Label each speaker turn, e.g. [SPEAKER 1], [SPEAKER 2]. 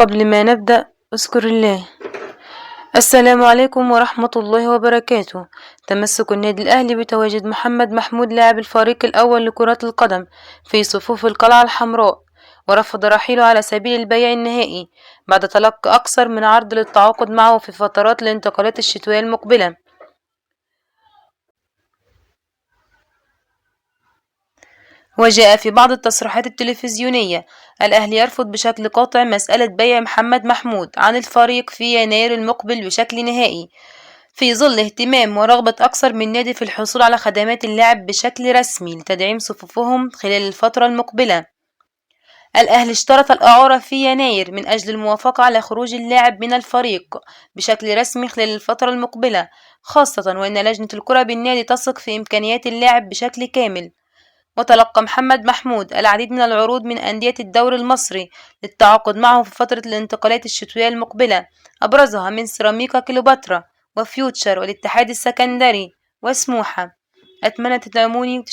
[SPEAKER 1] قبل ما نبدأ اذكر الله. السلام عليكم ورحمة الله وبركاته. تمسك النادي الأهلي بتواجد محمد محمود لاعب الفريق الأول لكرة القدم في صفوف القلعة الحمراء، ورفض رحيله على سبيل البيع النهائي بعد تلقي أكثر من عرض للتعاقد معه في فترات الانتقالات الشتوية المقبلة. وجاء في بعض التصريحات التلفزيونية: الأهلي يرفض بشكل قاطع مسألة بيع محمد محمود عن الفريق في يناير المقبل بشكل نهائي، في ظل اهتمام ورغبة أكثر من نادي في الحصول على خدمات اللاعب بشكل رسمي لتدعيم صفوفهم خلال الفترة المقبلة. الأهلي اشترط الإعارة في يناير من أجل الموافقة على خروج اللاعب من الفريق بشكل رسمي خلال الفترة المقبلة، خاصة وأن لجنة الكرة بالنادي تثق في إمكانيات اللاعب بشكل كامل. وتلقى محمد محمود العديد من العروض من أندية الدوري المصري للتعاقد معه في فترة الانتقالات الشتوية المقبلة، أبرزها من سيراميكا كليوباترا وفيوتشر والاتحاد السكندري وسموحة. أتمنى تدعموني